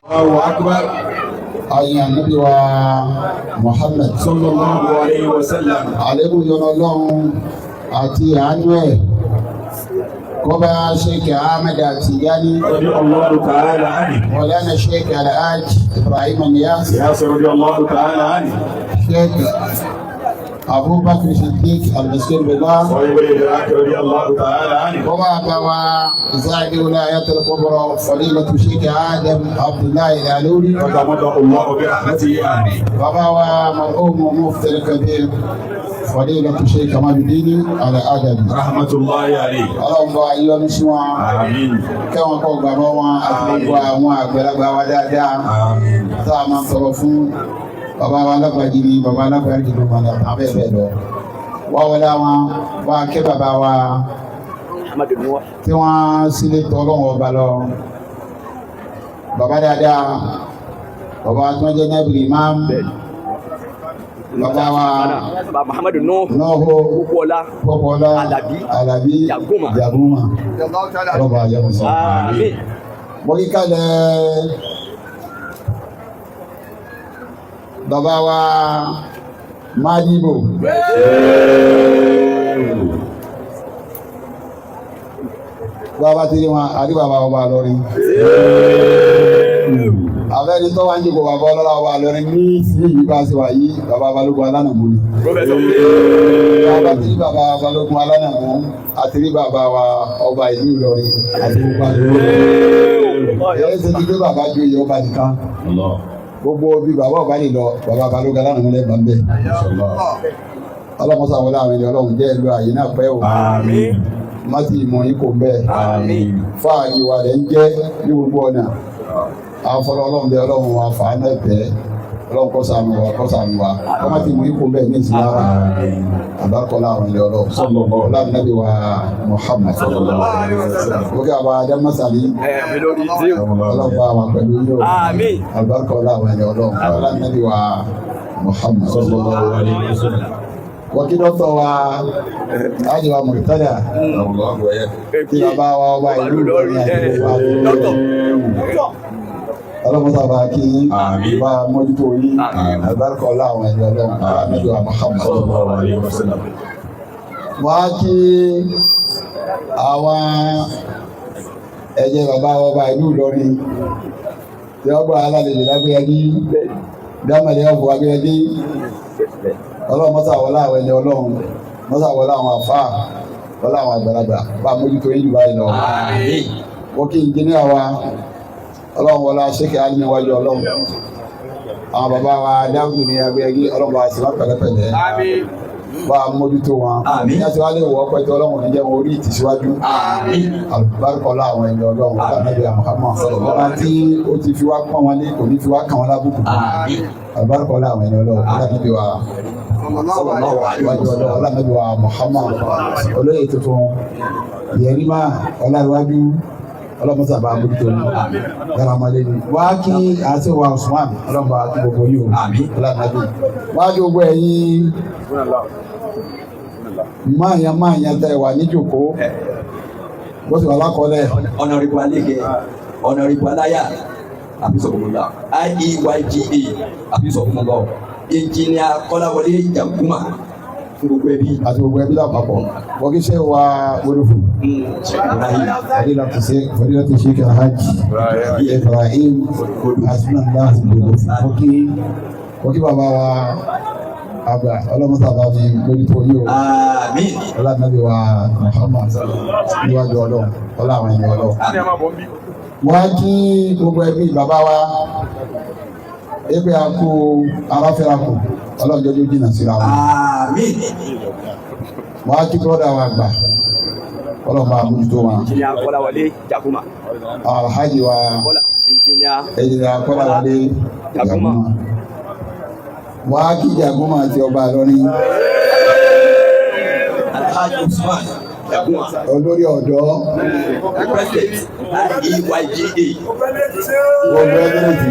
Allahu akbar. Ayin Ànábì wa Muhammad. Sallallahu alayhi wa sallam. Àlékún yọ́nú Ọlọ́run àti àánú ẹ̀ kó bá Sheikh Ahmed Tijani. Radiyallahu ta'ala anhu. Mawlana Sheikh Alhaj Ibrahim Niyas. Yasir radiyallahu ta'ala anhu. Sheikh Abubakar Siddiq Al-Miskin Billah. صاحب الإدراك رضي الله تعالى عنه. Kó bá bá wa Zadi Wilayat al-Kubra Fadilatu Sheikh Adam Abdullahi Al-Aluri. وتمده الله برحمته، آمين. Bàbá wa marhum Mufti al-Kabir Fadilatu Sheikh Kamaluddin Al-Adabi. رحمة الله عليه. Ọlọ́run bá yọ́nú sí wọn. آمين. Kẹ́wọn kọ́ gbàgbọ́ wọn àti gbogbo àwọn àgbàlagbà wa dáadáa. آمين. Tá a máa ń tọrọ fún bàbá wa alágbàjì ni bàbá alágbàjì ló máa dàgbà bẹ́ẹ̀ bẹ́ẹ̀ lọ. Wá wọlé àwọn wá kẹ́ bàbá wa tí wọ́n sílé tọ́ Ọlọ́run ọba lọ. Bàbá dáadáa, bàbá tí wọ́n jẹ́ nẹ́bìrì imam, bàbá wa Baba Muhammadu Nuhu. Nuhu. Pópóọlá. Pópóọlá. Àlàbí. Àlàbí. Jàgúmà. Jàgúmà. Ọlọ́ba àjẹmọ́sọ. Àmín. Mo kí kalẹ̀ bàbá wa Mádìbò. Bàbá tí wọn àti bàbá ọba lọrin. Àfẹ́ni tó wá ń jòkó bàbá ọlọ́lá ọba lọrin ní sí yìí bá ṣe wà yìí, bàbá Balógun alánàmú ni. Bàbá tí bàbá Balógun alánàmú àti rí bàbá wa ọba ìlú Ìlọrin àti gbogbo àdúgbò. Èyí ṣe ti gbé bàbá ju ìyá ọba nìkan. Gbogbo bí bàbá ọba lè lọ, bàbá Balógun alánàmú lẹ́gbàá ń bẹ̀. Ọlọ́mọsá wọlé àwọn ènìyàn, Ọlọ́run jẹ́ ìlú àyè náà pẹ́ o. آمين. Má ti mọ̀ yín kò ń bẹ́ẹ̀. آمين. Fáàrí wa rẹ̀ ń jẹ́ ní gbogbo ọ̀nà. Àwọn fọlọ́ Ọlọ́run bẹ, Ọlọ́run wa fàánù ẹ̀tẹ́, Ọlọ́run kó ṣàánú wa, kó ṣàánú wa, kọ́ má ti mọ̀ yín kò ń bẹ́ẹ̀ ní ìsìn ara àbákọ́lá àwọn ilé Ọlọ́run Ọlọ́run Nàbí wa Muhammad. Òkè àwọn adámásàlí. Ẹ lórí tí. Ọlọ́run bá wa pẹ̀lú yóò. Àmín. Àbákọ́lá àwọn ilé Ọlọ́run, Ọlọ́run Nàbí wa Muhammad. Sallallahu alayhi wa sallam. Wọ́n kí dọ́tọ̀ wa ájì wa Murtada tí bàbá wa ọba ìlú Ìlọrin àti gbogbo àdúgbò. Ọlọ́mọsá bá kí Àmín. bá mójútó yín. Àmín. Àbárkọ́lá àwọn ẹ̀yọ́ Ọlọ́run Àmín wa Muhammad. Sallallahu alayhi wa sallam. Wọ́n á kí àwọn ẹ̀jẹ̀ bàbá wa ọba ìlú Ìlọrin tí wọ́n gbọ́ alálejò lágbéyàgí dámàlẹ́ ọ̀fọ̀ agbéyàgí. Ọlọ́mọsá wọlé àwọn ẹ̀yọ́ Ọlọ́run, mọ́sá wọlé àwọn àfáà, wọlé àwọn àgbàlagbà bá mójútó yín jù báyìí lọ. Àmín. Wọ́n kí ìjìnìyà wa, Ọlọ́run wọlé aṣèkè alimiwájú Ọlọ́run, àwọn bàbá wa dáhùn ní agbẹ́yẹgí, Ọlọ́run bá sì wá pẹ̀lẹ́pẹ̀lẹ́. Àmín. Bá a mójútó wọn. Àmín. Ní àti wá lè wọ́ pẹ́tẹ́, Ọlọ́run ní jẹ́ wọn orí ìtìsíwájú. Àmín. Alùbáríkọ́lá àwọn ẹni Ọlọ́run, ọlọ́run nàbí Muhammad, ọba tí ó ti fi wá pọ́n wọn lé, kò ní fi wá kàn wọn lábùkù. Àmín. Alùbáríkọ́lá àwọn ẹni Ọlọ́run, ọlọ́run nàbí wa wájú Ọlọ́run, ọlọ́run nàbí wa Muhammad. Olóyè tuntun Yẹrìmá Ọlárẹ̀wájú, ọlọ́mọsá bá mójútó ní yàrá ọmọdé ni wá kí àti wa Usman, ọlọ́mọba kí gbogbo yìí o. Àmín. Ọlọ́mọdé wá kí gbogbo ẹ̀yin máàyàn máàyàn tẹ wà níjòkó bó ti wà lákọọ́lẹ̀. Honorable Alege, Honorable Alaya, Abisokunla, IEYGA, Abisokunla, Engineer Kọ́láwọlé Jàgúmà fún gbogbo ẹbí. Àti gbogbo ẹbí lápapọ̀, wọ́n kí ṣe wa wọlé Ibrahim. Fadilatu Sheikh Alhaji Ibrahim Hasbunallah gbogbo. Wọ́n kí bàbá wa àgbà, ọlọ́mọsá bá mi mójútó yìí o. Àmín. Ọlọ́nàbí wa Muhammad níwájú Ọlọ́run, ọlọ́run ẹni Ọlọ́run. Wọ́n á kí gbogbo ẹbí bàbá wa ẹgbẹ́ akó aráfẹ́rakù, Ọlọ́run jọjú jìnnà síra wọn. Àmín. Wọ́n á kí bọ́dà wa gbà, Ọlọ́run bá mójútó wọn. Engineer Kọ́láwọlé Jàgúmà. Alhaji wa Kọ́lá Engineer ẹ̀yìn Kọ́láwọlé Jàgúmà. Wọ́n á kí Jàgúmà àti ọba Ìlọrin. Alhaji Usman Jàgúmà. Olórí ọ̀dọ́. President IEYGA. Gbogbo ẹgbẹ́rẹ́tì,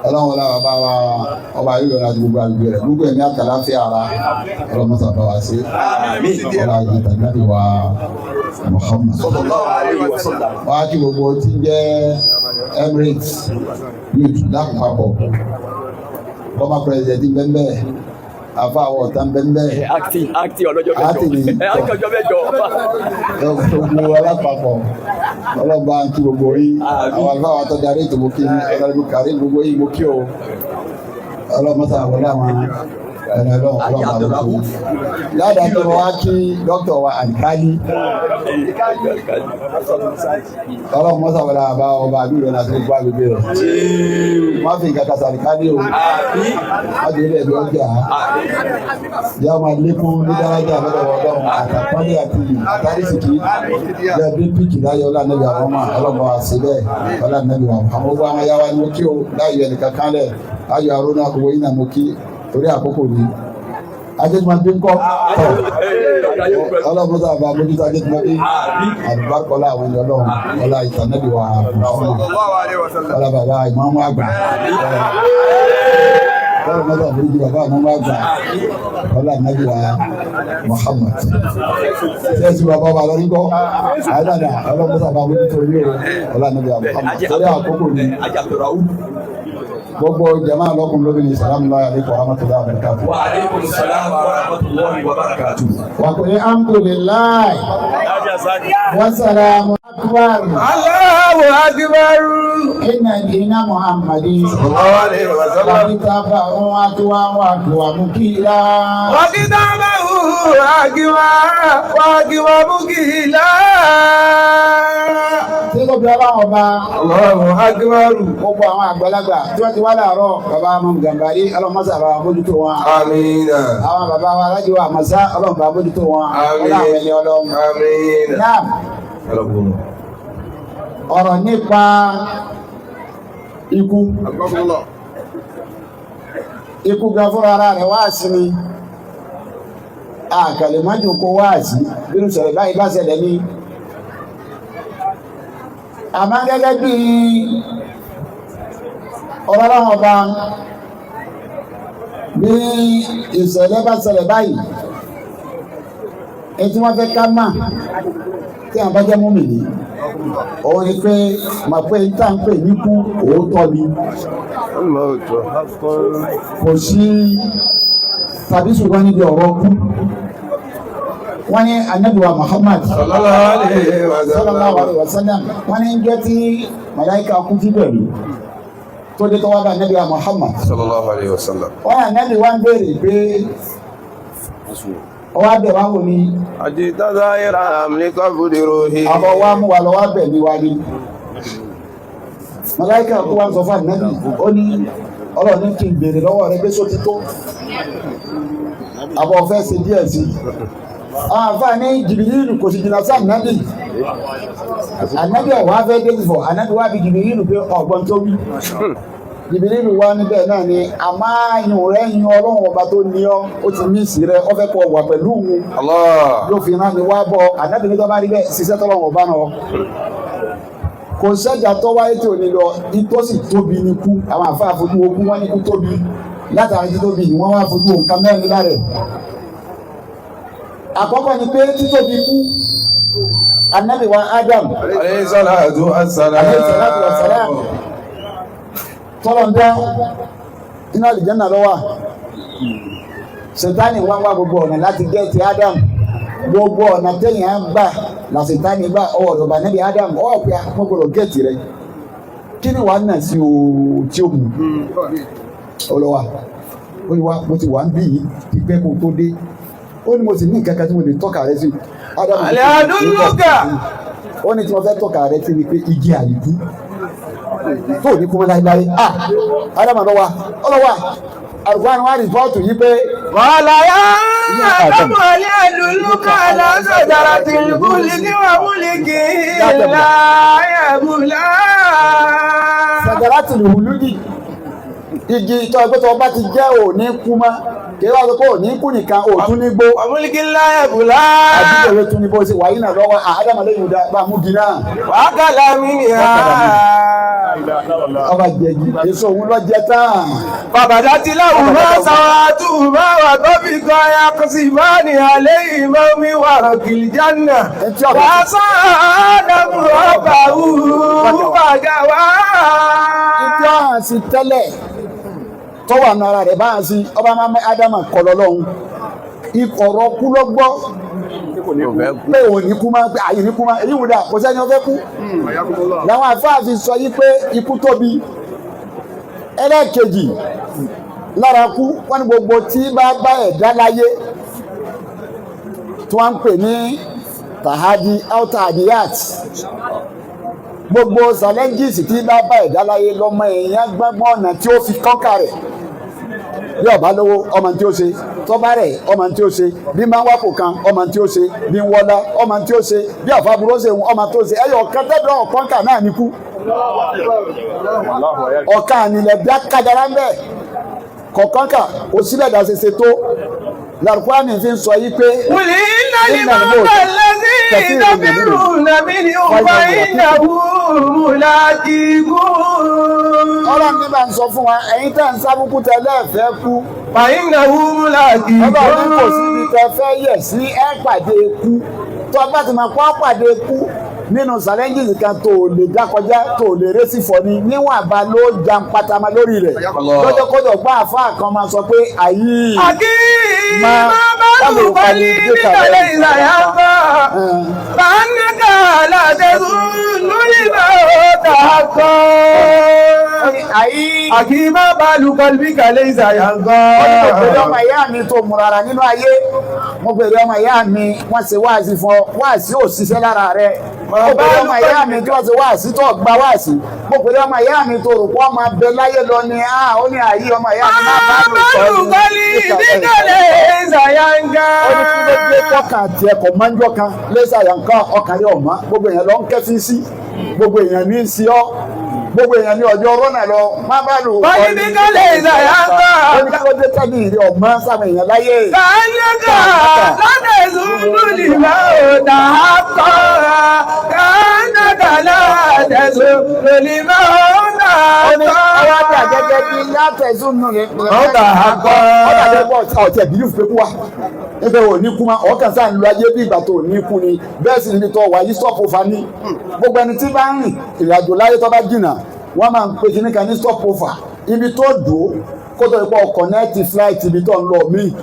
Ọlọ́run ọlá bàbá wa ọba ìlú àti gbogbo àgbègbè rẹ̀, gbogbo ẹ̀mí àtàláfíà ara, Ọlọ́run sábà wá sí. Àmín. Ọlá ìjọba ìgbàdì wa Muhammad. Sallallahu alayhi wa sallam. Wọ́n á kí gbogbo tí ń jẹ́ Emirates youth lápapọ̀, former president bẹ́ẹ̀, afa àwọn ọ̀tá bẹ́ẹ̀. Acting ọlọ́jọ́ Acting mẹ́jọ. ni. Acting ọjọ́ mẹ́jọ. Gbogbo alápapọ̀, ọlọ́ba kí gbogbo yín. Àmín. Àwọn àlùfáà wa tó darí ètò, mo kí ọlọ́run kárí gbogbo yín, mo kí o. Ọlọ́mọta wọlé àwọn ẹ̀rọ ọlọ́run ọlọ́run àwọn ládàá tó wá kí dókítà wa àlìkálí. Ọlọ́mọta wọlé àbá ọba àbí ìrọ̀lẹ́ àti gbogbo àgbègbè rẹ̀. Wọ́n fi nǹkan kàtà àlìkálí o. Àmín. Wọ́n ti ilé ẹ̀dùn ọjà yà máa lékún ní dáradà lọ́dọ̀ ọlọ́run àtàpálẹ̀ àti àtàrísìkí yà bí píkì láyé ọlá nẹ́bí àwọn ọmọ ọlọ́mọ àṣìlẹ̀ ọlá nẹ́bí àwọn àwọn gbogbo àwọn yàrá ni mo kí o láyé ẹnìkan kánlẹ̀ ayọ̀ àrùn àkókò yìí náà mo kí torí àkókò ni ajẹ́tùmọ̀bí ń kọ́ tọ̀ ọlọ́mọ sábà mójútó ajẹ́tùmọ̀bí àlùbákọ́lá àwọn ẹni ọlọ́run ọlá ìtànẹ́bí wa ọlá bàbá ìmáàmù àgbà ọlọ́run mọ́tò àforíjì bàbá àmọ́ àgbà ọlá nàbí wa Muhammad sẹ́ẹ̀sì bàbá wa lọ́rí kọ́ àyàdàdà ọlọ́run mọ́tò àforíjì torí o ọlá nàbí wa Muhammad torí àkókò ni gbogbo jama lọ́kùnrin lóbìnrin salamu alaykum wa rahmatulahi wa barakatuh. Wa aleykum salaam wa rahmatulahi wa barakatuh. Wa qul alhamdulillahi wa salamu akbar. Allahu akbar. Inna dina Muhammadin. Sallallahu alayhi wa sallam. Wa kitabahu atwa wa atwa mukila. Wa kitabahu akwa wa akwa mukila. Tí kò bí ọlọ́run ọba. Allahu akbar. Gbogbo àwọn àgbàlagbà tí wọ́n ti wá láàárọ̀, bàbá Imam Gambari, ọlọ́mọ́sà bá mójútó wọn. Àmín. Àwọn bàbá wa alájọ wa àmọ́sá, ọlọ́run bá mójútó wọn. Àmín. Ọlọ́run ẹni ọlọ́run. Àmín. Náà ọ̀rọ̀ nípa ikú. Ikú gan fúnra ara rẹ̀ wáàsí ni. Àkàlẹ̀ májòkó wáàsí bínú sọ̀rọ̀ báyìí bá ṣẹlẹ̀ ní. Àmọ́ gẹ́gẹ́ bí ọ̀rọ̀ ọlọ́run ọba, bí ìṣẹ̀lẹ̀ bá ṣẹlẹ̀ báyìí, èyí tí wọ́n fẹ́ ká mà tí àwọn bá jẹ́ mùmínì, òun ni pé mà pé tá à ń pè níkú òótọ́ ni, kò sí tàbí ṣùgbọ́n níbi ọ̀rọ̀ kú. Wọ́n ní Ànábì wa Muhammad Sallallahu alayhi wa sallallahu sallam. alaihi wasallam, wọ́n ní jẹ́ tí màláíkà kú tí bẹ̀rù tó dé tó wá bá Ànábì wa Muhammad. Sallallahu alayhi wa sallam. Wọ́n ní Ànábì wá ń béèrè pé ọwọ́ abẹ̀ wá wò ní Àjítádá ìrà àmì kọ́bùdì rohi. àbọ̀ wá mú wa lọ wá bẹ̀ mí wá ní. Màláíkà kú wá ń sọ fún Ànábì, ó ní Ọlọ́run ní kí n béèrè lọ́wọ́ rẹ pé só ti tó, àbọ̀ fẹ́ ṣe díẹ̀ sí i. Àwọn àǹfààní Jìbìrìlù kò sì jìnnà sí Ànábì. Ànábì ọ̀wá fẹ́ dé fọ̀, Ànábì wá bí Jìbìrìlù pé ọ̀gbọ́n tó wí. Jìbìrìlù wá níbẹ̀ náà ni àmáyùn rẹ̀ yan Ọlọ́run ọba tó ní ọ, ó ti mí sí rẹ, ó fẹ́ kọ wà pẹ̀lú òun. Allah. Ló fi rán mi wá bọ̀, Ànábì ní tó bá rí bẹ́ẹ̀ ṣiṣẹ́ tọ́lọ́run ọba náà. Kò sẹ́jà tó wáyé tí ò ní lọ, itọ́ sì tóbi ní kú. Àwọn àfáà fojú ogún wọn ní kú tóbi. Látàrí títóbi ni wọ́n wá fojú nǹkan mẹ́rin lára ẹ̀. Àkọ́kọ́ ni pé títóbi kú, Ànábì wa Adam Alayhi salatu wassalam. alayhi salatu wassalam, tọ́lọ̀ ń dá iná àlìjẹ́nà lọ́wọ́. Sètáni wá wá gbogbo ọ̀nà láti gẹ́ẹ̀tì Adam, gbogbo ọ̀nà téèyàn gbà là Sètáni gbà ọwọ́ ọ̀dọ̀ bá Ànábì Adam ọwọ́ pé wọ́n gbọ́dọ̀ gẹ́ẹ̀tì rẹ̀. Kí ni wàá nà sí o tí ó mú ọlọ́wà? Ó ní wá, mo ti wà ń bí yìí ti pẹ́ kó tó dé. Ó ní mo sì ní nǹkan kan tí mo lè tọ́ka rẹ sí. Ádámù Àlẹ́ àdúlùkà. ó ní tí mo fẹ́ tọ́ka rẹ sí ni pé igi àyíkú tó ní kú mọ́ láéláé. Ah, Ádámù ọlọ́wà ọlọ́wà àrùkọ́ ni wọ́n á rìpọ́ọ̀tù yìí pé Wàhálà yá Ádámù alẹ́ àdúlùkà lọ́sọ̀dára tìlúkúlì ní wà múlìkì láyàbùlá. sàgàràtì lùhùlùdì Igi tó ẹgbẹ́ tó bá ti jẹ́ òní kú mọ́, kí wọ́n sọ pé òní kú nìkan, òtún ní gbó. وملك لا يبلى. Àdúgbò rẹ̀ tún ní bó ṣe wàyí náà lọ́wọ́ àádámà lẹ́yìn ìdá bá mú gíná. وأكل منها. Ọba jẹ̀jì, èso òun lọ jẹ tán. فبدت لهما سوآتهما وطفقا يخصفان عليهما من ورق الجنة. Etí ọ̀bẹ. وعصى آدم ربه فغوى. Ìtí ọ̀hàn sí tẹ́lẹ̀ tó wà nù ara rẹ̀ bá hàn sí ọba máa mẹ́ Ádámà kọlọ lọ́hùn. Ikọ̀ ọ̀rọ̀ kú ló gbọ́ pé òní kú máa pé àyè ní kú máa èyí wò dà kò sẹ́ni ó fẹ́ kú. Làwọn àfáà fi sọ yí pé ikú tóbi. Ẹlẹ́ẹ̀kejì lára kú wọ́n ní gbogbo tí bá bá ẹ̀dá láyé tí wọ́n ń pè ní tahadi altadiyat, gbogbo challenges tí bá bá ẹ̀dá láyé lọ́mọ èèyàn gbọ́ngbọ́n ọ̀nà tí ó fi kọ́ńkà rẹ̀. Bí ọba lówó, ọmọ tí ó ṣe, tọ́ba rẹ̀, ọmọ tí ó ṣe, bí máa ń wápò kan, ọmọ tí ó ṣe, bí ń wọlá, ọmọ tí ó ṣe, bí àfàbúrò ṣe, ọmọ tó ṣe, ẹyọ kan tẹ́lẹ̀ ọ̀kọ́ńkà náà ní kú. Ọ̀kan ànilẹ̀ bí akájára ń bẹ̀ kọ̀ọ̀kọ́ńkà kò sílẹ̀ dá ṣe ṣe tó làrúkúránì fi ń sọ yí pé. قل إن الموت الذي تفرون منه فإنه ملاقيكم. Ọlọ́run ní bá ń sọ fún wa, ẹ̀yin tẹ́ ń sábúkú tẹ lẹ́ẹ̀fẹ́ kú. فإنه Ọlọ́run ní kò síbi ملاقيكم. tẹ fẹ́ yẹ̀ sí, ẹ pàdé ikú. Tó o bá ti máa kọ́ pàdé ikú nínú challenges kan tó o lè dá kọjá, tó o lè résì fọ ni níwọ̀n àbá ló jan patama lórí rẹ̀. Lọ́jọ́kọ́jọ́ gbọ́ àfáà kan máa sọ pé àyí. أكيد ما ما بال قلبك ليس يخفى فأنك لا تظن الموت حقا. Àyí. أكيد ما بال قلبك ليس Mo pèrè يخفى. Ọmọ ìyá mi tó múrara nínú ayé. Mo pèrè ọmọ ìyá mi, wọ́n ṣe wáàsí fún ọ, wáàsí ò ṣiṣẹ́ lára rẹ̀. Mo pèrè ọmọ ìyá mi tí wọ́n ṣe wáàsí tó gba wáàsí. Mo pèrè ọmọ ìyá mi tó rò pé ọmọ abẹ láyé lọ ni á ó ní àyí ọmọ ìyá mi má bá lò sọ ما بال قلبك ليس ينقى. Ó ní kí ló dé tọkàn tiẹ̀ kò máa ń jọ kan lẹ́sà yànká ọkàn rẹ̀ ọ̀mọ́, gbogbo èèyàn ló ń kẹ́fín sí, gbogbo èèyàn ní í sí ọ́, gbogbo èèyàn ní ọjọ́ rọ́nà lọ má bá lò. قلبك ليس ينقى. Ó ní kí ló dé tẹ́lẹ̀ ìrẹ́ ọ̀mọ́ sáwọn èèyàn láyé. كأنك لا تظن الموت حقا. كأنك لا تظن الموت Ó ní ọwọ́ àti حقا. àgẹ́gẹ́ bí látẹ̀sùn nù rẹ̀. Ọ̀tà àkọ́. Ọ̀tà àgẹ́gẹ́ ọ̀tí ẹ̀bílíf pé kú wa. Nígbà wo ní kú ma ọ̀kan sáà ń lo ayé bí ìgbà tó ní kú ni, bẹ́ẹ̀ sì níbi tó wà yí stop over ní. Gbogbo ẹni tí bá ń rìn ìrìnàjò láyé tó bá jìnnà, wọ́n máa ń pe kíní kan ní stop over. Ibi tó dùn kó tó ipò connect flight ibi tó ń lọ míì.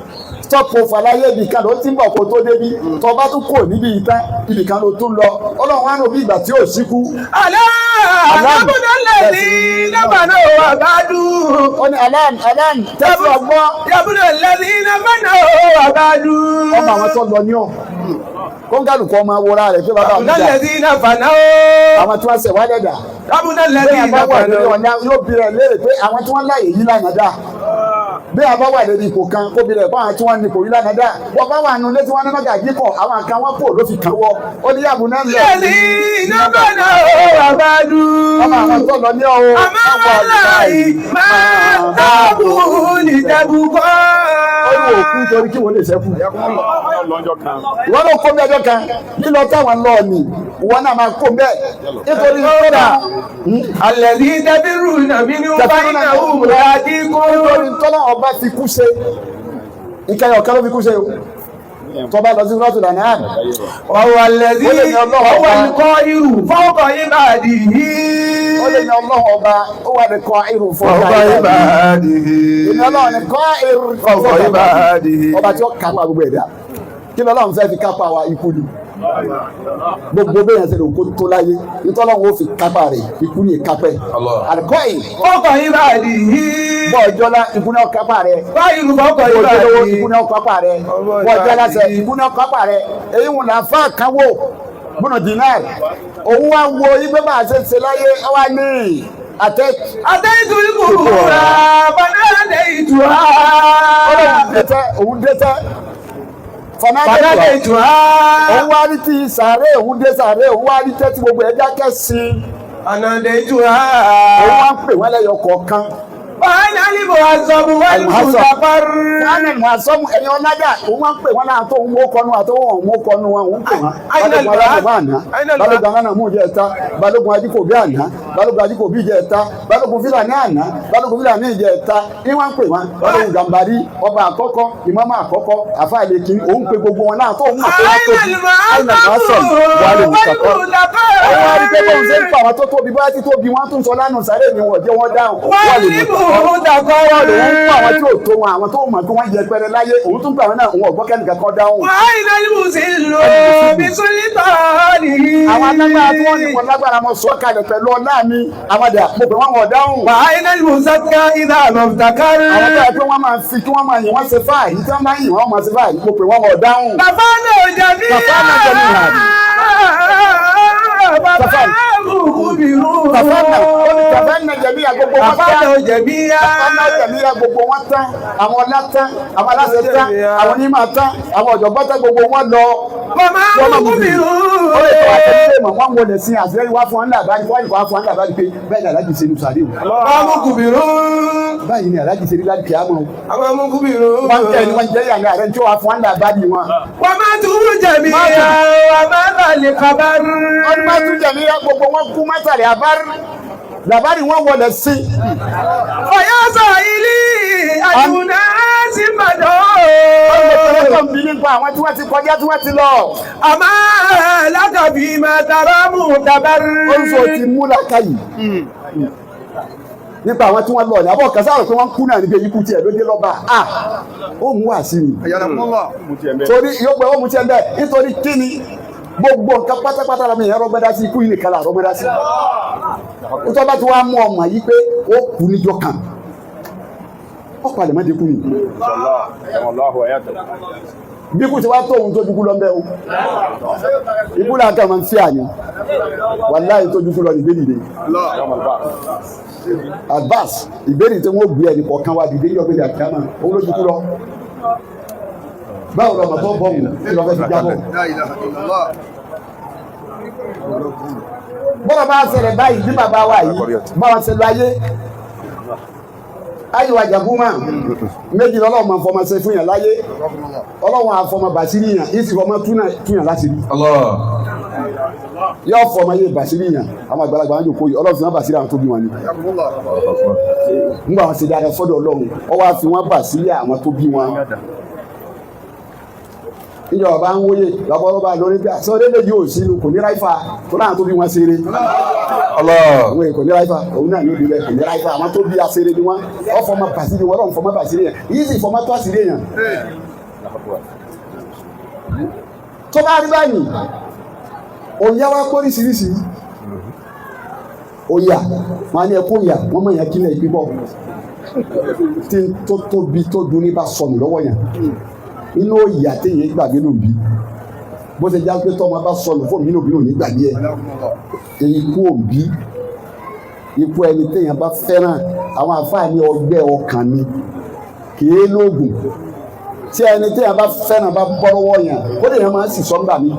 Stop over láyé, ibì kan ló ti ń bọ̀ kó tó débi. Tó bá tún kò níbi ìtàn, ibì kan ló tún lọ. Ọlọ́run wá ń rò bí ìgbà tí ò síkú. ألا يبن الذين بنوا وبعدوا. Ó ní alan alan tẹ́sí ọgbọ́n. يبن الذين بنوا وبعدوا. Ọmọ àwọn tó lọ ní ọ kóńgàlùkọ ọmọ awora rẹ pé bàbá mi يبن dà الذين فنوا. Àwọn tí wọ́n ṣẹ̀ wálẹ̀ dà. يبن Bí a الذين bá wà lórí فنوا. ọ̀nà yóò bí rẹ̀ léèrè pé àwọn tí wọ́n láàyè yí lánàá dà. Bí a bá wà lórí ipò kan, kó bí rẹ̀ pé àwọn tí wọ́n ní ipò yí lánàá dà. Wọ́n bá wà nulẹ̀ tí wọ́n ní mọ́gàjí kọ̀, àwọn kan wọ́n pò ló fi kàn wọ́ ó ní yàgò náà lọ. الذين بنوا وبعدوا. Ọmọ àwọn tó lọ ní ọ. أمام الله ما تابوا لتبقى. Ó ní òkú torí kí wọ́n lè ṣẹ́kù. Wọ́n ló kó bí ọjọ́ kan lílọ táwọn lọ ni wọ́n náà máa kó bẹ́ẹ̀ nítorí kódà الذي تفرون منه فإنه ملاقيكم. Nítorí tọ́lá ọba fi kú ṣe ìkẹyọ̀ ọ̀kan ló fi kú ṣe o tọba lọ sí rọ́tù lànà àmì. وهو الذي Ó lè ní Ọlọ́run وهو ọba. القاهر فوق عباده. Ó lè ní Ọlọ́run ọba ó wà ní kọ́ irun fún فوق عباده. Ìní Ọlọ́run ní kọ́ irun فوق عباده. Ọba tí ó kápá gbogbo ẹ̀dá, kí lọ́lọ́run fẹ́ fi kápá wa? Ikú ni. Gbogbo bẹ́ẹ̀ yẹn ṣe lè kó tó láyé, nítọ́lọ́run ó fi kápá rẹ̀, ikú ni ìkápẹ́ àlùkọ́ yìí. فوق عباده. Bọ́ ọjọ́lá, ikú náà kápá rẹ̀. قاهر فوق Bọ́ ọjọ́lówó, ikú عباده. náà kápá rẹ̀. Bọ́ ọjọ́lásẹ̀, ikú náà kápá rẹ̀. Èyí wọn là fà kánwó gbọ́nà dínárì, òun wá wo ibẹ̀ bá a ṣe ṣe láyé wá ní àtẹ. أتيت القبور فناديتها. Ọlọ́run dẹ́tẹ́, òun dẹ́tẹ́ fanáàdẹ́tẹ́. فناديتها. Òun wá rí ti sàárè, òun dé sàárè, òun wá rí tẹ́tí gbogbo ẹja kẹ́sì. فناديتها. Òun wá ń pè wọ́n lẹ́yọ kọ̀ọ̀kan. وأين المعظم والمتقر Sánà ní asọ́mu ẹ̀yin ọ̀làjà òun máa ń pè wọ́n náà tó ń wó kọnu àtọwọ́ òun wó kọnu wọn òun pè wọ́n. Balógun aláàbò àná, Balógun alánàmú ìjẹta, Balógun ajíkòbí àná, Balógun ajíkòbí ìjẹta, Balógun Fílàní àná, Balógun Fílàní ìjẹta, ní wọ́n ń pè wọ́n. Balógun Gàmbàrí, ọba àkọ́kọ́, ìmáàmù àkọ́kọ́, àfáà lè kí òun pe gbogbo wọn náà tó ń mọ̀ pé wọ́n tóbi. Àìnà Mùsàsọ̀mù wà lè mùsàkọ́. Àwọn arígbé bóun ṣe ń pa àwọn tó tóbi bóyá tí tóbi wọ́n tún sọ lánàá sáré ni wọ́n jẹ́ wọ́n dáhùn. Wà lè mùsàkọ́ lòun ń pa àwọn tí ò tó wọn àwọn tó mọ̀ tó wọ́n yẹpẹrẹ láyé òun tún pa àwọn náà òun ọ̀gbọ́n kẹ́nìkan kan dáhùn. وأين المذل بسلطانه Àwọn alágbára tí wọ́n ní wọn lágbára mọ sọ kalẹ̀ pẹ̀lú ọlá mi àwọn àdà mo pè wọ́n wọ̀ dáhùn. وأين المزكى إذا ما افتكر Àwọn tó yẹ pé wọ́n máa fi kí wọ́n máa yìn wọ́n ṣe fáàyí tí wọ́n máa yìn wọ́n máa ṣe fáàyí mo pè wọ́n wọ̀ dáhùn. كفانا جميعا كفانا جميعا. بابا Tàfánà ó ní tàfánà jẹ̀mí àgbogbo wọn tán. كفانا جميعا Tàfánà jẹ̀mí àgbogbo wọn tán. Àwọn ọlá tán, àwọn aláṣẹ tán, àwọn onímọ̀ tán, àwọn ọ̀jọ̀gbọ́n tán gbogbo wọn lọ. وما Wọ́n máa mú mi. Ó lè tọ́ مخبرون àtẹ̀lé mọ̀ wọ́n wọlé sí àṣírí wá fún ọ́n làbájú wọ́n wá fún ọ́n làbájú pé bẹ́ẹ̀ ni aláàjì ṣe ní sàárè o. وما مخبرون Báyìí ni aláàjì ṣe rí láti kìá mọ́ o. وما مخبرون Wọ́n tẹ̀ ni wọ́n jẹ́ yàrá rẹ̀ tí ó wá fún ọ́n làbájú wọn. وما تقول جميعا وما الخبر Wọ́n ní má tún jẹ̀mí yá gbogbo wọn kú mátàrí àbárí. Làbárí wọn wọlé sí. فيا سائلي أينا سمدو Wọ́n bí nípa àwọn tí wọ́n ti kọjá tí wọ́n ti lọ. أما لك فيما ترى معتبر Ó ń sọ ti mú làákàyè. Nípa àwọn tí wọ́n lọ ní àbọ̀ kẹsàn-án pé wọ́n kú náà níbi èyí kú tiẹ̀ ló dé lọ́ba. À ó mú wá sí ni. Torí yóò gbẹ ó mú tiẹ̀ bẹ́ẹ̀ nítorí kíni gbogbo nǹkan pátápátá la mi yẹn rọgbẹ́dá sí ikú yìí nìkan la rọgbẹ́dá sí. Nítorí bá ti wá mú ọmọ yìí pé ó kú níjọ́ kan. Ó palẹ̀ mọ́ dínkù ni. Bí kú ti wá tó ohun tó dúkú lọ ń bẹ́ o. Ikú là ń kà máa ń fi àní. Wàláhì tó dúkú lọ nígbè dìde. Advance ìbéèrè tí wọ́n gbé ẹnì kọ̀ọ̀kan wá dìde yọ gbélé àkíyàmá òun ló dúkú lọ. Báwo lọmọ tó bọ̀ wù kí lọ fẹ́ fi jábọ̀? Bọ́lá bá ṣẹlẹ̀ báyìí bí bàbá wa yìí báwa ṣe lọ ayé. Ayé wa jàgúmà méjì lọ́lọ́run máa fọmọ ṣe fún yàn láyé. Ọlọ́run àfọmọ bàṣírí yàn yìí sì fọmọ túyàn láti rí. Yóò fọmọ yé bàṣírí yàn àwọn àgbàlagbà wọn jòkó yìí Ọlọ́run fi wọn bàṣírí àwọn tó bí wọn ni. Nígbà wọn ṣe dáadáa sọ́dọ̀ Ọlọ́run ó wá fi wọn bàṣírí àwọn tó bí wọn. Níjọba bá ń wóye lọ́bọ̀ bá lórí bí àṣọ lédè yóò sínú kò ní ráìfà tó láwọn tó bí wọn ṣeré. Àwọn èkó ní ráìfà òun náà ní olùrẹ kò ní ráìfà àwọn tó bí aṣeré ni wọn. Ọ fọmọ bàṣírí wọn Ọlọ́run fọmọ bàṣírí yẹn yìí sì fọmọ tó àṣírí yẹn. Tó bá rí báyìí òyà wa kóríṣiríṣi òyà wọn á ní ẹkọ òyà wọn mọ yẹn kílẹ̀ ìpínpọ̀ tí tó tóbi tó dun ní bá sọnù lọ́wọ́ yẹn inú òyà téèyàn gbàgbé ló bí bó ṣe já pé tọ́mọ bá sọnù fún mi lóbi òní gbàgbé ẹ ikú òbí ikú ẹni téèyàn bá fẹ́ràn àwọn àfáà ní ọgbẹ́ ọkàn ni kìí lóògùn tí ẹni téèyàn bá fẹ́ràn bá bọ́ lọ́wọ́ yẹn kó lè yẹn máa ń sì sọ ńgbà mí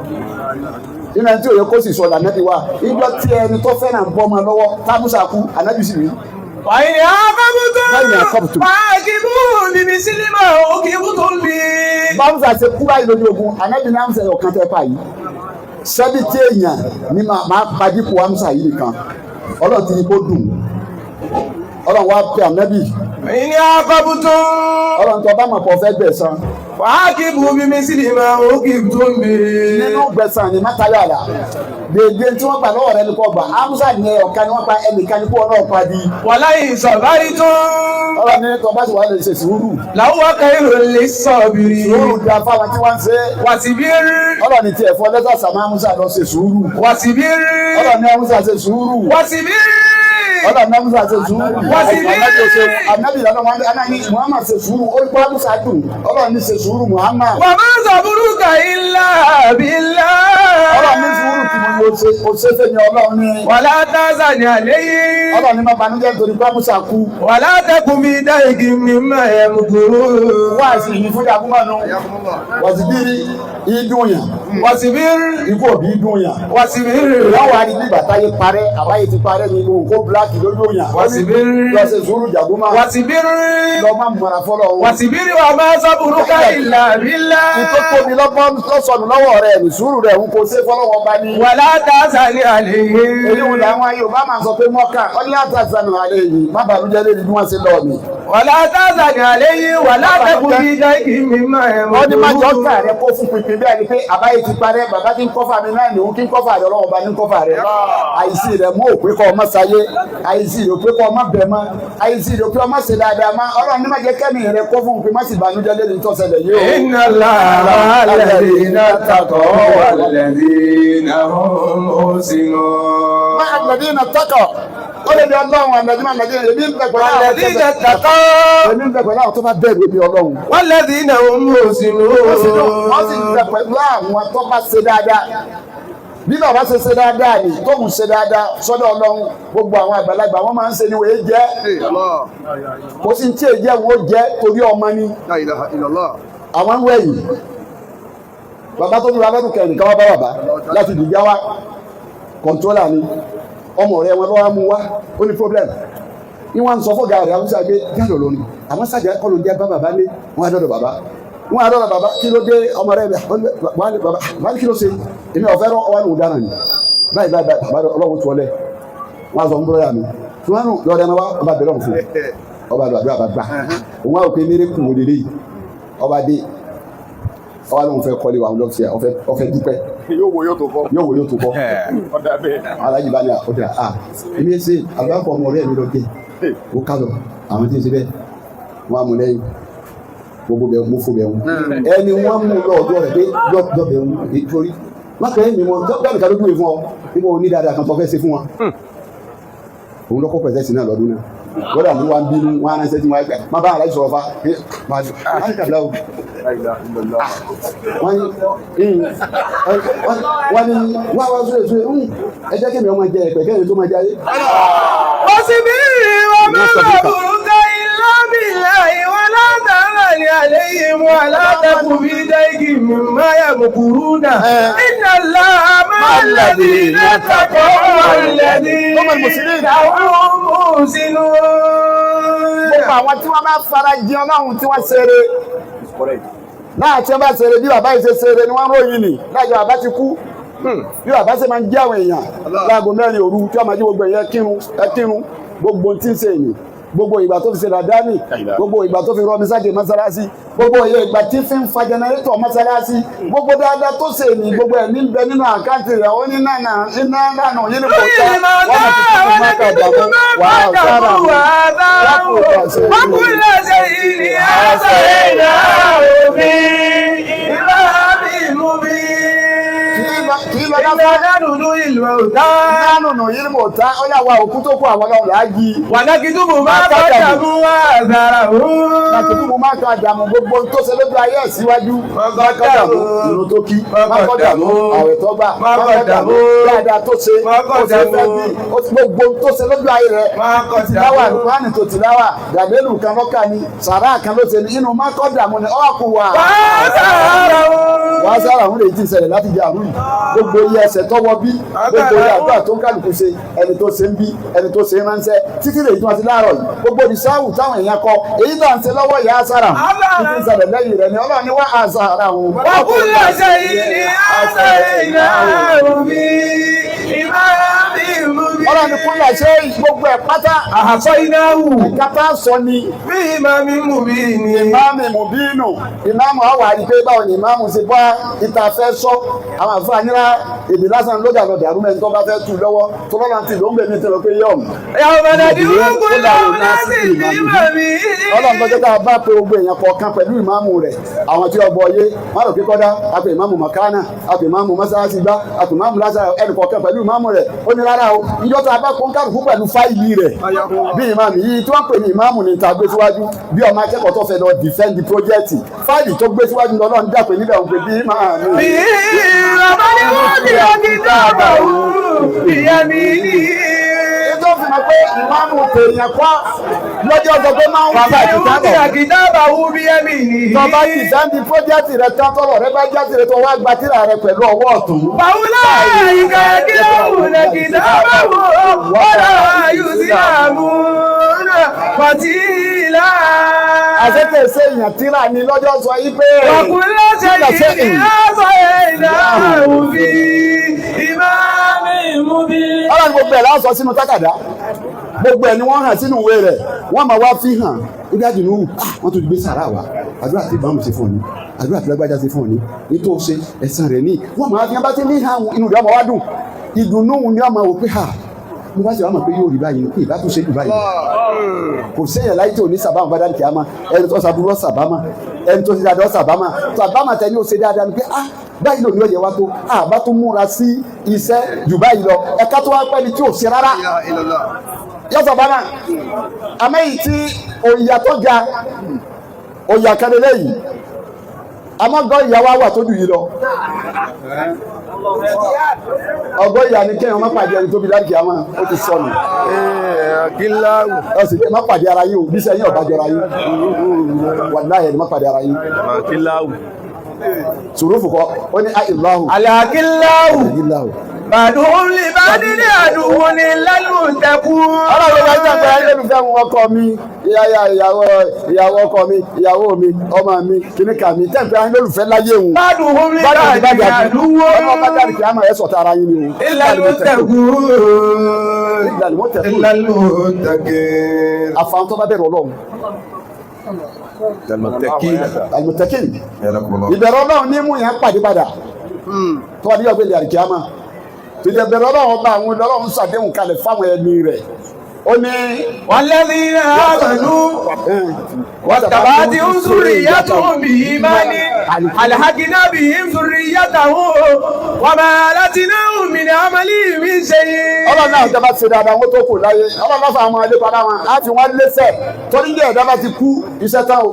nínú ẹni tí òye kó sì sọ lànàbí wa ìjọ tí ẹni tó fẹ́ràn bọ́ ọmọ lọ́wọ́ tábùsà kú ànábì sì rí. وإن عاقبتم وإن عاقبتم. فعاقبوا بمثل ما عوقبتم به bámúsà ṣe kú báyìí lójú ogun ànábì ní àmúṣe ọ̀kan tẹ́ pa yìí sẹ́bìtì èèyàn ní máa padìpọ̀ àmúṣà yìí nìkan Ọlọ́run ti ní kó dùn Ọlọ́run wá pe ànábì وإن عاقبتم Ọlọ́run tó bá mọ̀ pọ̀ fẹ́ gbẹ̀san فعاقبوا بمثل ما عوقبتم به nínú gbẹ̀san ni mátayọ̀ àlà dèdè tí wọ́n gbà lọ́wọ́ rẹ ní kò gbà àmúṣà ní ọ̀kan ni wọ́n pa ẹnìkan ní kó wọn náà pa di ولئن صبرتم Ọlọ́run ní tó bá sì wà lè ṣe sùúrù لهو خير للصابرين sùúrù da fáwọn tí wọ́n ń ṣe واصبر Ọlọ́run ní tiẹ̀ fọ́ lẹ́tà sàmá àmúṣà lọ ṣe sùúrù واصبر Ọlọ́run ní àmúṣà ṣe sùúrù واصبر Ọlọ́run ní àmúṣà ṣe sùúrù Wá sí bí. Ànábì lọ́nà wọn ní Muhammad ṣe sùúrù ó kọ́ àmúṣà dùn Ọlọ́run ní ṣe sùúrù Muhammad وما صبرك إلا بالله Ọlọ́run ní sùúrù tí mo ṣe kò ṣe fẹ́ mi Ọlọ́run ní ولا تحزن عليهم Ọlọ́run ní má banújẹ́ nítorí pé àmúṣà kú ولا تك في ضيق مما يمكرون wá sí ìyí fún jagunmọ́nu wàsíbírí Ìdùn yàn. Wasibir. Ikú òbí dùn yàn. Wasibir. Wọ́n wá ní nígbà táyé parẹ́, àbáyé ti parẹ́ ní gbogbo nǹkó bíláàkì lójú yàn. Wasibir. Lọ ṣe sùúrù jàgúmá. Wasibir. Lọ má mọ̀ra fọlọ́ o. Wasibir wa ma sabruka illa billah. Ìtò tóbi lọ́gbọ́n lọ́sọ̀nù lọ́wọ́ rẹ̀ ní sùúrù rẹ̀ ń kó ṣe fọlọ́wọ́ bá ní. Wala tahzan alayhim. Èyí wò làwọn Yorùbá máa sọ pé mọ́kà ọdún àtàzánù àlẹ́ yìí má bàlújẹ́ lé ní bí wọ́n ṣe lọ mi. Wala tahzan alayhim wala taku fi dayqin mimma yamkurun. Wọ́n ní má jọ ká rẹ kó fún pínpín bí ẹni pé àbáyé ti parẹ́ bàbá tí ń kọ́fà mi náà ní òun kí ń kọ́fà rẹ ọlọ́wọ́ bá ní kọ́fà rẹ. Àìsí rẹ mú òpé kọ́ ọmọ sáyé, àìsí rẹ òpé kọ́ ọmọ bẹ̀ mọ́, àìsí rẹ òpé ọmọ ṣe dáadáa mọ́, Ọlọ́run ní má jẹ́ kẹ́mi rẹ kó fún pínpín má sì bànújẹ́ lé ní tọ́sẹ̀lẹ̀ yìí o. Inna Allaha ma'a alladhina taqaw walladhina hum muhsinun. Má alladhina taqaw, ó lè di Ọlọ́run alladhina alladhina èmi ń bẹ pẹ̀lú àwọn Walladhina taqaw èmi ń bẹ pẹ̀lú àwọn tó bá bẹ̀rù èmi Ọlọ́run. walladhina hum muhsinun. Wọ́n sì ń bẹ pẹ̀lú àwọn tó bá ṣe dáadáa. Bí bàbá ṣe ṣe dáadáa ni tóun ṣe dáadáa sọ́dọ̀ Ọlọ́run, gbogbo àwọn àgbàlagbà wọ́n máa ń ṣe ni wọ́n jẹ́. Kò sí tí èyí jẹ́ wọ́n jẹ́ torí ọmọ ni. La ilaha illallah. Àwọn ń wẹ̀yìn. Bàbá tó dúró alẹ́dùn kẹrin káwá bá bàbá láti dìgbà wá. Kọ̀ǹtólà ni ọmọ rẹ̀ wọn lọ́wọ́ mú wá, ó ní problem. Ní wọ́n ń sọ fọ́gà rẹ̀ àwọn sàgbé jálò lónìí. Àwọn sàjà kọ́ ló ń jẹ́ bá bàbá lé, wọ́n á dọ̀dọ̀ bàbá. Wọ́n á dọ̀dọ̀ bàbá kí ló dé ọmọ rẹ̀ wọ́n á bàbá wọ́n á kí ló ṣe èmi ọ̀fẹ́ rọ ọwọ́ nù dáná ni. Báyìí báyìí bàbá ọlọ́run tó ọlẹ̀. Wọ́n á sọ fún búrọ́dà mi. Tí wọ́n lọ́dẹ náà wá ọba bẹ̀rẹ̀ ọ̀hún fún ọba lọ àdúrà bá gbà. Òun á òkè méré kù wọlé yìí. Ọba dé ọba lóun fẹ́ kọ́lé wa ọfẹ́ dúpẹ́. Yóò wo yóò tó kọ́. Yóò wo yóò tó kọ́. Ọ̀dà bẹ́ẹ̀. Alájí bá ní ọ̀dà à èmi ṣe àgbàpọ̀ ọmọ ọ̀rẹ́ mi lọ dé ó ká lọ àwọn tí ń ṣe bẹ́ẹ̀ wọ́n á mú lẹ́yìn gbogbo bẹ́ẹ̀ mú fún bẹ́ẹ̀ wọn ẹni wọ́n mú lọ ọ̀dọ́ rẹ̀ pé lọ bẹ́ẹ̀ wọn nítorí wọ́n kẹ́ ẹ̀mí wọn bẹ́ẹ̀ nìkan ló dúró fún ọ níbo ní dáadáa kan tó fẹ́ ṣe fún wọn. Òun lọ́kọ́ pẹ̀sẹ̀sì náà lọ́dún náà gbọ́dọ̀ àmú wa ń bínú wọn á ránṣẹ́ tí wọ́n á gbà má bá aláìsí sọ̀rọ̀ fa wọ́n ní wá wá sóyè sóyè ẹ jẹ́ kémi ọmọ jẹ ẹ̀pẹ̀ kẹ́mi tó máa jẹ ayé. Wasibir wa ma sabruka illa billahi wa la tahzan alayhim wa la taku fi dayqin mimma yamkuruna. Inna Allaha ma'a alladhina taqaw walladhina hum muhsinun. Gbogbo àwọn tí wọ́n bá fara jẹ Ọlọ́run tí wọ́n ṣeré náà tí wọ́n bá ṣeré bí bàbá yìí ṣe ṣeré ni wọ́n ròyìn nì láàjọ bàbá ti kú bí bàbá ṣe máa ń jẹ́ àwọn èèyàn láago mẹ́rin òru tí wọ́n máa jí gbogbo èèyàn kírun ẹ kírun gbogbo tí ń ṣe èyí gbogbo ìgbà tó fi ṣe làdáni gbogbo ìgbà tó fi rọmi sáde mọ́sálásí gbogbo ìgbà tí fi ń fa jẹnẹrétọ̀ mọ́sálásí gbogbo dáadáa tó ṣe ní gbogbo ẹ̀ ní bẹ nínú àkáǹtì rẹ̀ ó ní nànà iná nànà yìí ní kò tá wọ́n máa fi kí máa kà dàbọ̀ wà á sára mi وكل شيء أحصيناه في إمام مبين. Kì í lọ lásán. Iná nínú ìlú ọ̀tá. Nánú yìí mò tá ó yà wá òkú tó kú àwọn ọlọ́run là á yí. Wàlákìtúbù máa bá dàmú wá àzàrà òun. Wàlákìtúbù máa ka dàmú gbogbo tó ṣe lójú ayé ẹ̀ síwájú. Má kọ́ dàmú ìrun tó kí. Má kọ́ dàmú àwẹ̀ tó gbà. Má kọ́ dàmú dáadáa tó ṣe. Má kọ́ Ó ṣe dàmú. fẹ́ bí ó ti gbogbo tó ṣe lójú ayé rẹ̀. Má kọ́ dàmú. Tìláwà Kùránì tó tìláwà Dàdélù kan lọ́kà ni sàrà kan ló ṣe ní inú má kọ́ dàmú ni ọ̀kù wà. Wá àzàrà òun. Wàá sára àwọn èyí tí ń ṣẹlẹ̀ láti jẹ àrùn yìí gbogbo iye ẹsẹ̀ tọwọ́ bí gbogbo iye àdúrà tó ń kálukú ṣe ẹni tó ṣe ń bí ẹni tó ṣe ń ránṣẹ́ títí lè tí wọ́n ti láàárọ̀ yìí gbogbo ìṣáwù táwọn èèyàn kọ èyí tó à ń ṣe lọ́wọ́ ìyá sára títí ń ṣẹlẹ̀ lẹ́yìn rẹ̀ ni Ọlọ́run ní wá àṣàrà òun. وكل شيء أحصيناه في إمام مبين. Ọlọ́run ní kúnlẹ̀ ṣe gbogbo ẹ̀ pátá أحصيناه ẹ̀ka tá a sọ ni في إمام مبين. ìmáàmù mùbínú ìmáàmù àwọn àdìpé báwo ni ìmáàmù ṣe bá ìta fẹ́ sọ àwọn àfáà nira èdè lásán lójà lọ dàrú mẹ́rin tó bá fẹ́ tù lọ́wọ́ tó lọ́nà tí ló ń bẹ̀ mí tẹ́lọ pé yọ̀m. يوم ندعو كل أناس بإمامهم. Ọlọ́run tó jẹ́ ká bá pé gbogbo èèyàn kọ̀ọ̀kan pẹ̀lú ìmáàmù rẹ̀ àwọn tí ọgbọ yé má rò kíkọ́dá a pè ìmáàmù makana a pè ìmáàmù mọ́sálásí gbá a pè ìmáàmù lásàrò ẹnì kọ̀ọ̀kan pẹ̀lú ìmáàmù rẹ̀ ó ní rárá o ìjọ tá a bá kó ń kálukú pẹ̀lú fáìlì rẹ̀ bí ìmáàmù yìí tí wọ́n pè ní ìmáàmù ní ta gbé síwájú bí ọmọ akẹ́kọ̀ọ́ tó fẹ́ lọ defend the project fáìlì tó gbé síwájú lọ́nà ń dàpé níbẹ̀ òun pé bí ìmáàmù. لقد أوتي كتابه بيمينه. Ètò fi mọ̀ pé ìmáàmù tèèyàn kọ́ lọ́jọ́ sọ pé máa ń wá أوتي كتابه بيمينه tọba ti sáńdì pọ́jẹ́tì rẹ tán tọrọ rẹ bá jásì rẹ tó wá gba tírà rẹ pẹ̀lú ọwọ́ ọ̀tún. فأولئك يقرؤون كتابهم ولا يظلمون فتيلا Àṣetẹ̀ ṣe èèyàn tírà ni lọ́jọ́ sọ yí pé. وكل شيء أحصيناه في إمام مبين Ọlọ́run gbogbo ẹ̀ láǹsọ sínú tákàdá. Gbogbo ẹ̀ ni wọ́n hàn sínú ìwé rẹ̀. Wọ́n máa wá fi hàn. Ibi àdùnnú, wọ́n tún gbé sàrà wá. Àdúrà tí ìbámu ṣe fún ọ ní. Àdúrà tí lágbájá ṣe fún ọ ní. Nítorí ṣe ẹ̀san rẹ̀ ní. Wọ́n máa fi hàn bá ti ní hàn inú rẹ̀ ọmọ wá dùn. Ìdùnnú ni wọ́n máa wò pé ha mo bá ṣe wá mọ̀ pé yóò rí báyìí pé ìbá tún ṣe jù báyìí. Kò séèyàn láyé tí ò ní sàbámà bá dárí kìámà. Ẹni tó sàbúrú ọ sàbámà. Ẹni tó ṣe dáadáa ọ sàbámà. Sàbámà tẹ ní ó ṣe dáadáa ni pé ah báyìí lòní ọ̀yẹ̀ wa tó ah bá tún múra sí iṣẹ́ jù báyìí lọ. Ẹ̀ka tó wá pẹ́ ni tí ò ṣe rárá. Yọ sàbámà. Àmọ́ èyí tí òyà tó ga òyà kan lélẹ́yìí. Àmọ́ gan ìyá wa wà tó jù yìí lọ. Ọgọ́ ìyá ni kéèyàn má pàdé ẹni tó bí láti kìámà ó ti sọnù. Akíláwù. Ẹ sì má pàdé ara yín o bí sẹ́yìn ọ̀bá jọra yín wàláhì ẹ̀ má pàdé ara yín. Akíláwù. Sùrùfù kọ́ ó ní àìláhù الأخلاء àìláhù. بعضهم لبعض عدو إلا المتقون Ọlọ́run bá jẹ́ pé ayélujára wọn ọkọ mi ìyàwó ìyàwó ọkọ mi ìyàwó mi ọmọ mi kìnnìkan mi tẹ́ǹpẹ́ ayélujára láyé òun. بعضهم لبعض عدو Ọmọ bá jáde kí á máa ẹ sọ̀tà ara yín ni o. إلا المتقون Ìlànà ìmọ̀tẹ̀kùn. إلا المتقين. Àfàwọn tó bá bẹ̀rù Ọlọ́run. المتقين. Àlùmọ̀tẹ́kìn. يا الله. Ìbẹ̀rù Ọlọ́run ní mú yẹn pàdé padà. Tó wà ní ọ̀gbẹ́lẹ̀ àríkíámà. Ìbẹ̀rù Ọlọ́run ọba àwọn Ọlọ́run ṣàdéhùn kalẹ̀ fáwọn ẹni rẹ̀. Ó ní. والذين آمنوا واتبعتهم ذريتهم بإيمان ألحقنا بهم ذريتهم وما ألتناهم من عملهم من شيء Ọlọ́run náà ìjọba ti ṣe dáadáa wọn tó kù láyé. Ọlọ́run náà fún àwọn ilé padà wọn. Á fi wọn lẹ́sẹ̀. Torí ní ẹ̀dá bá ti kú iṣẹ́ tán o.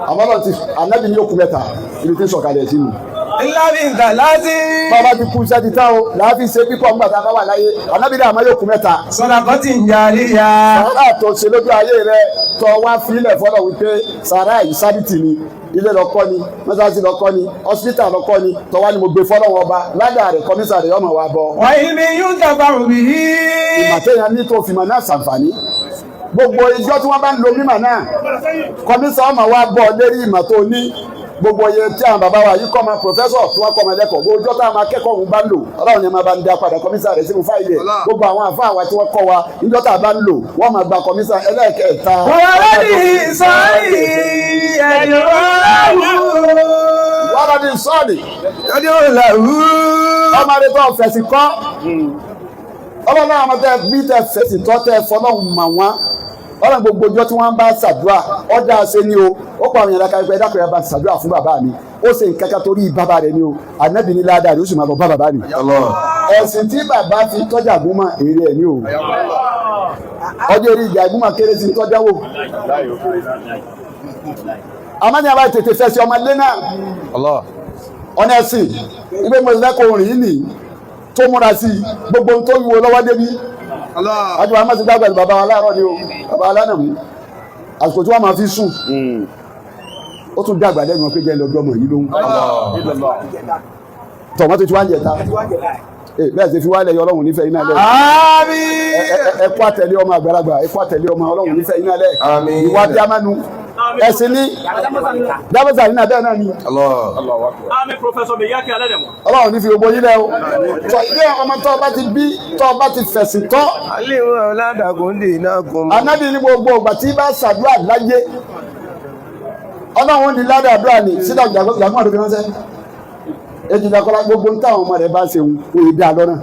Àmọ́ Ọlọ́run ti ànábì ní òkú mẹ́ta ibi tí ń sọ̀kalẹ̀ sínú. إلا من ثلاث Bàbá ti kú iṣẹ́ ti tán o. Làá fi ṣe pípọ̀ ńgbà tá a bá wà láyé. Ànábì ní àmọ́ yóò kú mẹ́ta. صدقة جارية Sàrà tó ṣe lójú ayé rẹ tó wá fílẹ̀ fọlọ́ wípé sàrà yìí sábìtì ni ilé lọ́kọ́ ni mọ́sáàsì lọ́kọ́ ni hospital lọ́kọ́ ni tó wá ní mo gbé fọlọ́ wọn ọba ládàá rẹ̀ kọ́mísà rẹ̀ ọmọ wa bọ̀. وعلم ينتفع به Ìmọ̀tẹ́yàn ní tó fìmọ̀ náà ṣàǹfààní. Gbogbo ìjọ tí wọ́n bá ń lo mímọ̀ náà kọ́mísà ọmọ wa bọ̀ lérí ìmọ̀ tó ní gbogbo iye tí àwọn bàbá wa yìí kọ́ ọmọ pòfẹ́sọ̀ tí wọ́n kọ́ ọmọ ẹlẹ́kọ̀ọ́ gbogbo ọjọ́ táwọn akẹ́kọ̀ọ́ òun bá ń lò ọlọ́run ni máa bá ń dá padà kọ́mísà rẹ̀ sínú fáìlì ẹ̀ gbogbo àwọn àfáà wa tí wọ́n kọ́ wa níjọ́ tá a bá ń lò wọ́n máa gba kọ́mísà ẹlẹ́ẹ̀kẹta. وولده صالح يدعو له wàrà ní sọ́ọ̀lì يدعو له ọmọ rẹ tó fẹ̀sìn kọ́ ọlọ́run àwọn ọmọ tẹ bí tẹ fẹ̀sìn tọ́ tẹ fọlọ́run mà wọ́n ọlọ́run gbogbo ọjọ́ tí wọ́n bá ṣàdúrà ọjà ṣe ni o ó pa àwọn èèyàn lákàá ẹgbẹ́ dákùnrin bá ṣàdúrà fún bàbá mi ó ṣe nǹkan kan torí bàbá rẹ ni o ànábì ní ládàá rẹ ó sì máa lọ bá bàbá mi. Ẹ̀sìn tí bàbá fi tọ́jà gúnmọ̀ èrè ẹ̀ ní o ọjọ́ orí ìjà gúnmọ̀ kéré sí tọ́jà wò àmọ́ ní abá tètè fẹ́ sí ọmọdé náà ọ̀nà ẹ̀sìn ibẹ̀ mo fẹ́ kó rìn yìí nì tó múra sí i gbogbo ohun tó wúwo lọ́wọ́ débi àti wàá má ti gbàgbẹ́ bàbá wa láàárọ̀ ni o bàbá wa lánàá mú àsìkò tí wọ́n máa fi sùn ó tún dàgbà lẹ́nu pé jẹ́ lọ́jọ́ mọ̀ yìí lóhùn tọ̀ wọ́n ti tí wá ń jẹta bẹ́ẹ̀ sì fi wálẹ̀ yọ Ọlọ́run nífẹ̀ẹ́ iná lẹ̀ Àmín. ẹ kú àtẹ̀lé ọmọ àgbàlagbà ẹ kú àtẹ̀lé ọmọ Ọlọ́run nífẹ̀ẹ́ iná lẹ̀ Àmín. ìwà bí a máa nu ẹ̀sìn ní dábẹ́sà nínú abẹ́ náà ni Àmín Professor Miyaki Alẹ́dẹ̀mọ́. Ọlọ́run ní fi gbogbo yín lẹ̀ o tọ ilé ọmọ tó bá ti bí tó bá ti fẹ̀sìn tọ́ Alimu ọ̀làdàgùn dì náà kún. Ànábì ní gbogbo ìgbà tí bá ṣàdúrà láyé Ọlọ́run ní ládàá ní sídà jàgbọ́n àdókè ránṣẹ́ ejìdàkọ́lá gbogbo ń táwọn ọmọ rẹ̀ bá ṣe ń wòye dá lọ́nà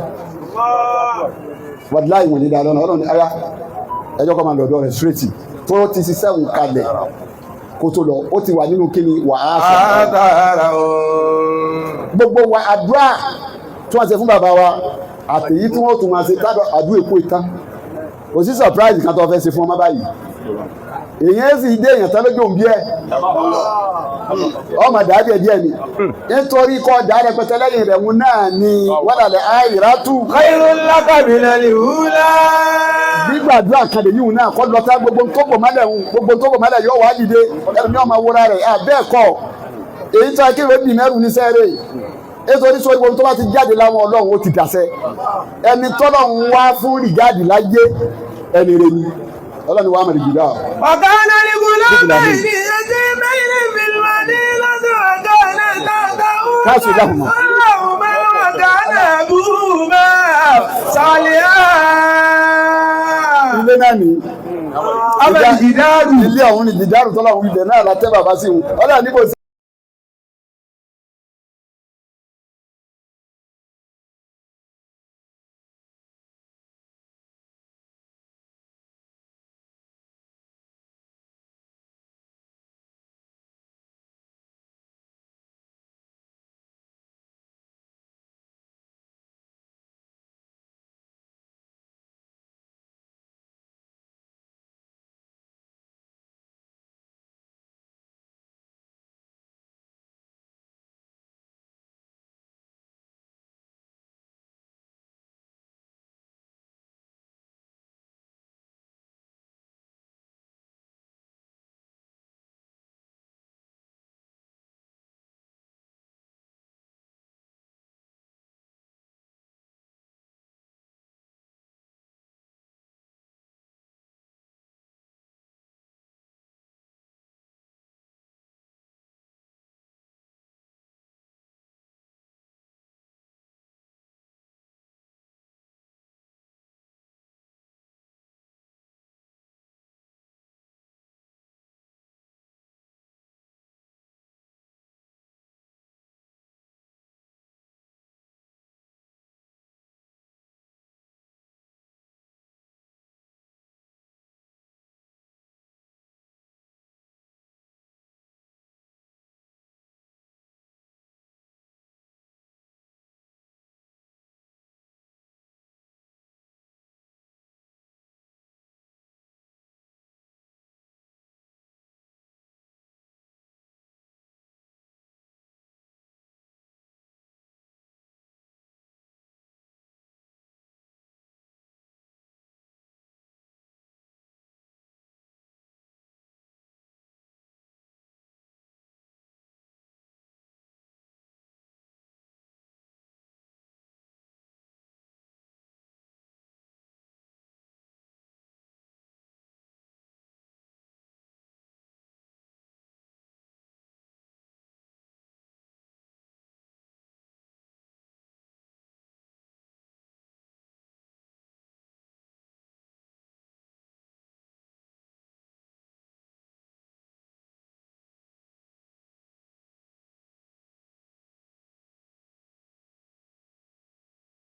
wàláhì wọ́n ní dá lọ́nà Ọlọ́run ní ara ẹjọ́ kọ́ máa lọ́dọ̀ rẹ̀ straight tó ti ṣiṣẹ́ òun kalẹ̀ kó tó lọ ó ti wà nínú kíni wà á fẹ́ Àtàrà òun. gbogbo wa àdúrà tí wọ́n ṣe fún bàbá wa àtèyí tí wọ́n tún máa ṣe tádọ̀ àdúrà èkó ìtàn kò sí surprise kan tó fẹ́ ṣe fún ọmọ báyìí Èyàn sì dé èèyàn tán lójú òǹbí ẹ. Ọmọ dàá díẹ̀ díẹ̀ ni. Nítorí kọ́ dàá rẹpẹtẹ lẹ́yìn rẹ̀ ń náà ni wàlàlẹ̀ àìrátù. خير لك من الأولى. Gbígbàdúrà kan lè yíwùn náà kọ́ lọ́tà gbogbo tó bò mọ́lẹ̀ ń gbogbo tó bò mọ́lẹ̀ yóò wá dìde ẹnu ní ọmọ wúra rẹ̀ abẹ́ kọ́ èyí tó akéwé bì mẹ́rù ní sẹ́rẹ̀ ètò oníṣòwò gbogbo tó bá ti jáde láwọn ọlọ́run ó ti dàṣẹ ẹni tọ́lọ́run wá fún rìgáàdì láyé ẹni rẹ̀ ni ọlọ́run wà á mọ̀lẹ̀ jùlọ. وكان لغلامين يتيمين في المدينة وكان تحته كاس لهما. لهما وكان أبوهما صالحا. Ilé náà ni أما الجدار ilé ọ̀hún ni jìdárù tọ́lọ́run ibẹ̀ náà látẹ́ bàbá sí wọn ọlọ́run níbo sí.